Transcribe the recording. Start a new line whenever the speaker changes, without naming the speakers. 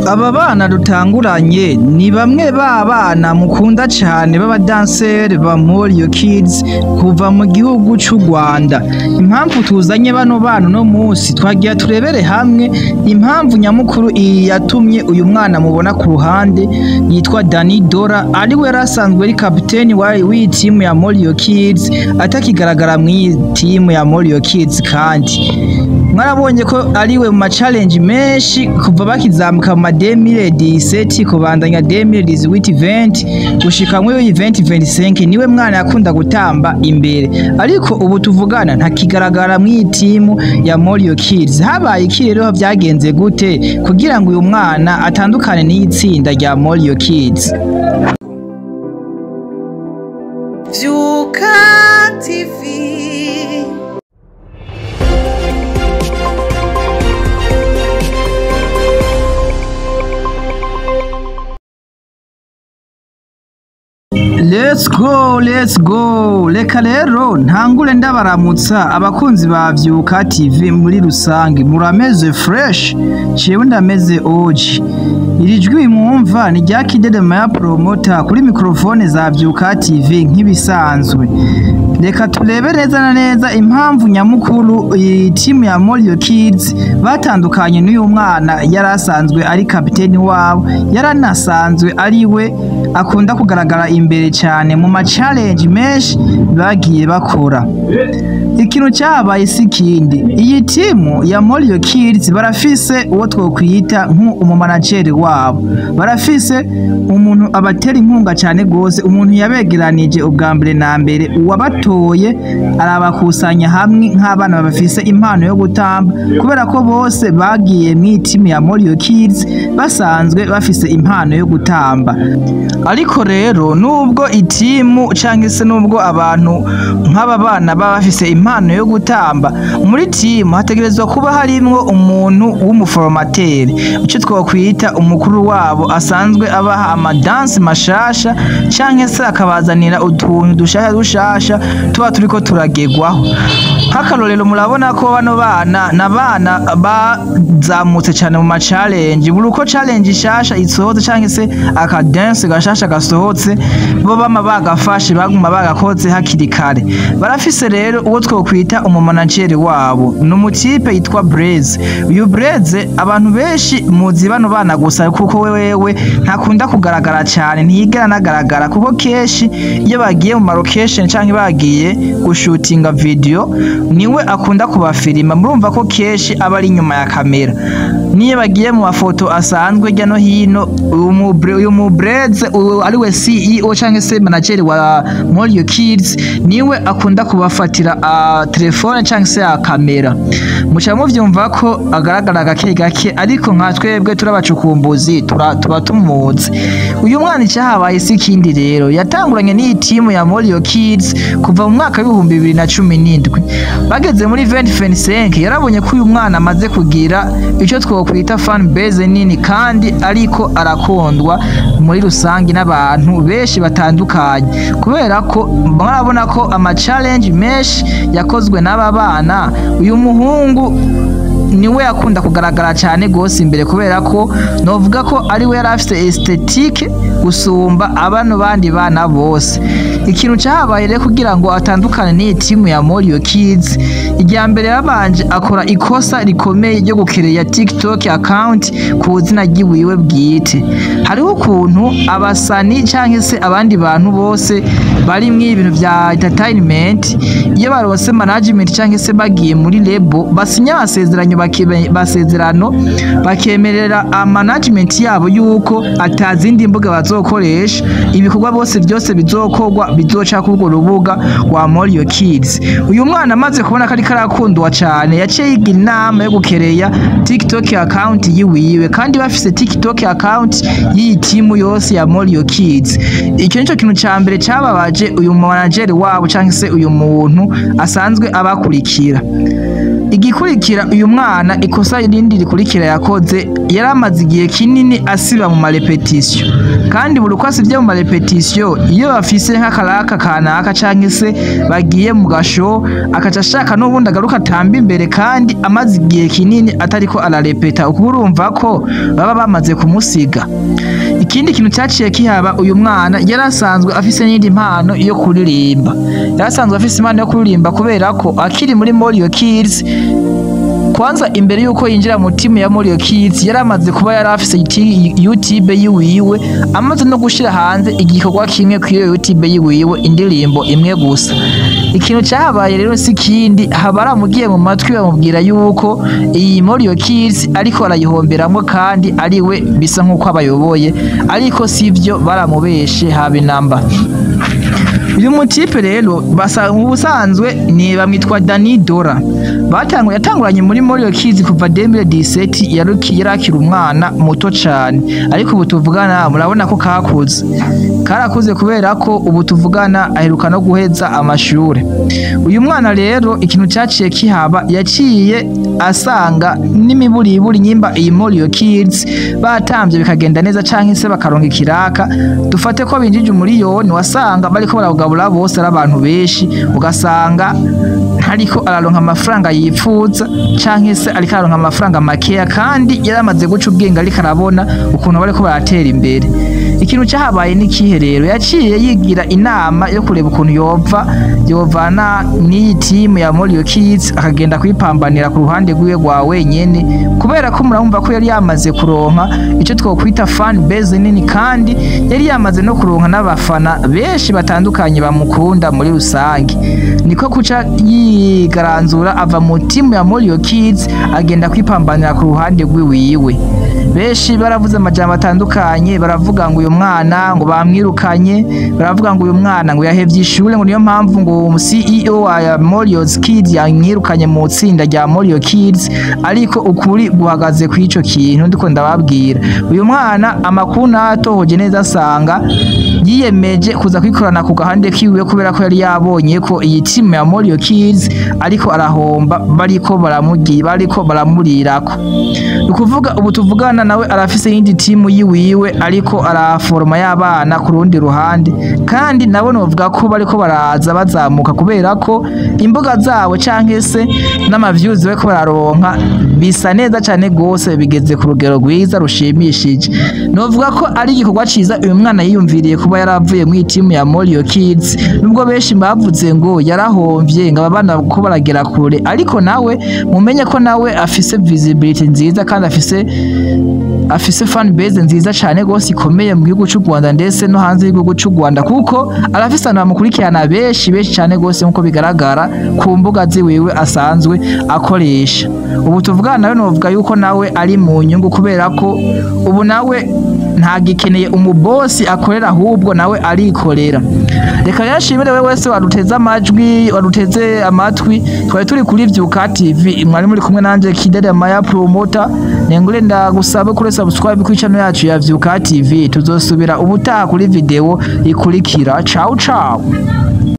Aba bana dutanguranye ni bamwe ba bana mukunda cane b'abadanseri ba Morio Kids kuva mu gihugu c'u Rwanda. Impamvu tuzanye bano bana uno musi, twagira turebere hamwe impamvu nyamukuru iyi yatumye uyu mwana mubona ku ruhande yitwa Dani Dora, ariwe yari asanzwe ari kapiteni w'iyi timu ya Morio Kids, atakigaragara mw'iyi timu ya Morio Kids. Kandi mwarabonye ko ariwe mu ma challenge menshi kuva bakizamuka mu ma 2017 kubandanya 2018 20 gushika muri 2025, niwe mwana yakunda gutamba imbere, ariko ubu tuvugana ntakigaragara mw'iyi timu ya Morio Kids. Habaye iki rero? Vyagenze gute kugira ngo uyu mwana atandukane n'iyi tsinda rya Morio Kids?
Vyuka TV.
Let's go, let's go. Reka rero ntangure ndabaramutsa abakunzi ba Vyuka TV muri rusange. Murameze fresh? Jewe ndameze oji. Iri jwi mwumva ni rya Kidede Maya Promoter kuri mikrofone za Vyuka TV nk'ibisanzwe. Reka turebe neza na neza impamvu nyamukuru iyi timu ya Morio Kids batandukanye n'uyu mwana yari asanzwe ari kapiteni wabo, yaranasanzwe ari we akunda kugaragara imbere cyane mu ma challenge menshi bagiye bakora. Ikintu cyabaye si ikindi, iyi timu ya Morio Kids barafise uwo twokwita nk'umumanageri wabo, barafise umuntu abatera inkunga cyane gose, umuntu yabegeranije ubwa mbere na mbere, uwabatoye arabakusanya hamwe nk'abana bafise impano yo gutamba, kubera ko bose bagiye mu timu ya Morio Kids basanzwe bafise impano yo gutamba. Ariko rero nubwo itimu canke se nubwo abantu nk'aba bana baba bafise impano yo gutamba, muri timu hategerezwa kuba harimwo umuntu w'umuforomateri, ico twokwita umukuru wabo, asanzwe abaha amadansi mashasha canke se akabazanira utuntu dushasha dushasha tuba turiko turagegwaho. Nk'akarorero, murabona ko bano bana n'abana bazamutse cane mu ma challenge. Buri uko challenge ishasha isohotse canke se akadansi gashasha gasohotse, bo bama bagafashe, baguma bagakoze hakiri kare. Barafise rero uwo twokwita umumanageri wabo, ni umutipe yitwa Blaze. Uyu Blaze abantu benshi muzi bano bana gusa, kuko wewe ntakunda kugaragara cyane, ntiyigera anagaragara, kuko kenshi iyo bagiye mu ma location canke bagiye gushutinga video niwe akunda kubafilima. Murumva ko kenshi aba ari inyuma ya kamera. Niyo bagiye mu mafoto asanzwe hirya no hino, uyu mu Blaze ariwe CEO canke se manager wa Morio Kids niwe akunda kubafatira a telefone canke se a kamera. Muca muvyumva ko agaragara gake gake, ariko nka twebwe turabacukumbuzi tuba tumuzi. Uyu mwana icyahabaye si ikindi rero, yatanguranye n'iyi timu ya Morio Kids kuva mu mwaka w'2017. Bageze muri 2025, yarabonye ko uyu mwana amaze kugira icyo twokwita fan base nini, kandi ariko arakundwa muri rusange n'abantu benshi batandukanye, kubera ko murabona ko ama challenge menshi yakozwe n'aba bana, uyu muhungu niwe yakunda kugaragara cyane gose imbere, kubera ko novuga ko ari we yari afite esthétique gusumba abano bandi bana bose. Ikintu cyahabaye rero kugira ngo atandukane n'iyi timu ya Morio Kids, irya mbere yabanje akora ikosa rikomeye ryo gukereya TikTok account ku izina ryiwiwe bwite. Hariho ukuntu abasani canke se abandi bantu bose bari mu ibintu vya entertainment, iyo baronse management canke se bagiye muri label, basinya amasezerano, basezerano bakemerera management yabo yuko atazindi mbuga bazokoresha, ibikorwa bose byose bizokorwa bizoca kuri urwo rubuga rwa Morio Kids. Uyu mwana amaze kubona ko ariko arakundwa cane, yaciye yigira inama yo gukereya TikTok account yiwiwe, kandi bafise TikTok account y'iyi timu yose ya Morio Kids. Icyo nico kintu ca mbere cababaje uyu manager wabo canke se uyu muntu asanzwe abakurikira. Igikurikira, uyu mwana ikosa irindi rikurikira yakoze, yari amaze igihe kinini asiba mu ma répétition. Kandi buri uko asivye mu ma répétition, iyo bafise nk'akaraka kanaka canke se bagiye mu gasho, akaca ashaka n'ubundi agaruka atamba imbere, kandi amaze igihe kinini atariko ararepeta, ukuba urumva ko baba bamaze kumusiga. Ikindi kintu cyaciye kihaba, uyu mwana yari asanzwe afise n'iyindi mpano yo kuririmba. Yari asanzwe afise impano yo kuririmba kubera ko akiri muri Morio Kids, kwanza imbere yuko yinjira mu timu ya Morio Kids, yari amaze kuba yari afise YouTube yiwiwe, amaze no gushira hanze igikorwa kimwe kuri iyo YouTube yiwiwe, indirimbo imwe gusa. Ikintu cyahabaye rero si kindi, haba aramugiye mu matwi bamubwira yuko iyi Morio Kids ariko arayihomberamwo, kandi ari we bisa nk'uko abayoboye, ariko sivyo, baramubeshe haba inamba. Uyu mutipe rero basa mu busanzwe ni bamwitwa Dani Dora. Batanguye yatanguranye muri Morio Kids kuva 2017, yaruki yarakira umwana muto cane, ariko ubu tuvugana murabona ko kakuze, karakuze, kubera ko ubu tuvugana aheruka no guheza amashure. Uyu mwana rero ikintu cyaciye kihaba, yaciye asanga n'imiburiburi nyimba iyi Morio Kids batamvye bikagenda neza canke se bakaronka ikiraka, dufate ko binjije umuriyoni, wasanga bariko barawugabura bose ari abantu benshi, ugasanga ntariko araronka amafaranga yipfuza canke se ariko araronka amafaranga makeya, kandi yaramaze guca ubwenge, ariko arabona ukuntu bariko baratera imbere. Ikintu cyahabaye ni kihe rero? Yaciye yigira inama yo kureba ukuntu yova yovana n'iyi timu ya Morio Kids, akagenda kwipambanira ku ruhande rwiwe rwa wenyene, kubera ko murumva ko yari yamaze kuronka icyo twokwita fan base nini, kandi yari yamaze no kuronka n'abafana benshi batandukanye bamukunda muri rusange. Niko kuca yigaranzura ava mu timu ya Morio Kids, agenda kwipambanira ku ruhande rwiwiwe. Benshi baravuze amajambo atandukanye, baravuga ngo uyu mwana ngo bamwirukanye, baravuga ngo uyu mwana ngo yahevye ishure, ngo niyo mpamvu ngo CEO wa Morio Kids yamwirukanye mu tsinda rya Morio Kids. Ariko ukuri guhagaze ku ico kintu ndiko ndababwira. Uyu mwana amakuru natohoje neza asanga yiyemeje kuza kwikorana ku gahande kiwe, kubera ko yari yabonye ko iyi timu ya Morio Kids ariko arahomba, bariko baramugiye, bariko baramurirako. Ni ukuvuga ubu tuvugana nawe arafise iyindi timu yiwiwe ariko araforoma y'abana ku rundi ruhande, kandi nabo novuga ko bariko baraza bazamuka, kubera ko imbuga zabo canke se n'ama views bariko bararonka bisa neza cane gose, bigeze ku rugero rwiza rushimishije. Novuga ko ari igikorwa ciza uyu mwana yiyumviriye kuba yaravuye mu timu ya Morio Kids, nubwo benshi bavuze ngo yarahomvye, ngo aba bana ko baragera kure, ariko nawe mumenye ko nawe afise visibility nziza, kandi afise fan base nziza cane gose ikomeye mu gihugu cy'u Rwanda ndetse no hanze y'igihugu cy'u Rwanda, kuko arafise abantu bamukurikirana benshi benshi cane gose, nkuko bigaragara ku mbuga ziwiwe asanzwe akoresha. Ubu tuvugana nawe novuga yuko nawe ari mu nyungu, kubera ko ubu nawe ntagikeneye umubosi akorera, ahubwo nawe arikorera. Reka rero nshimire wewe wese waduteze amajwi, waduteze amatwi. Twari turi kuri Vyuka TV, mwari muri kumwe nanje Kidede Maya Promoter. Nengure ndagusabe kuri subscribe kuri channel yacu ya Vyuka TV. Tuzosubira ubutaha kuri video ikurikira. Ciao ciao.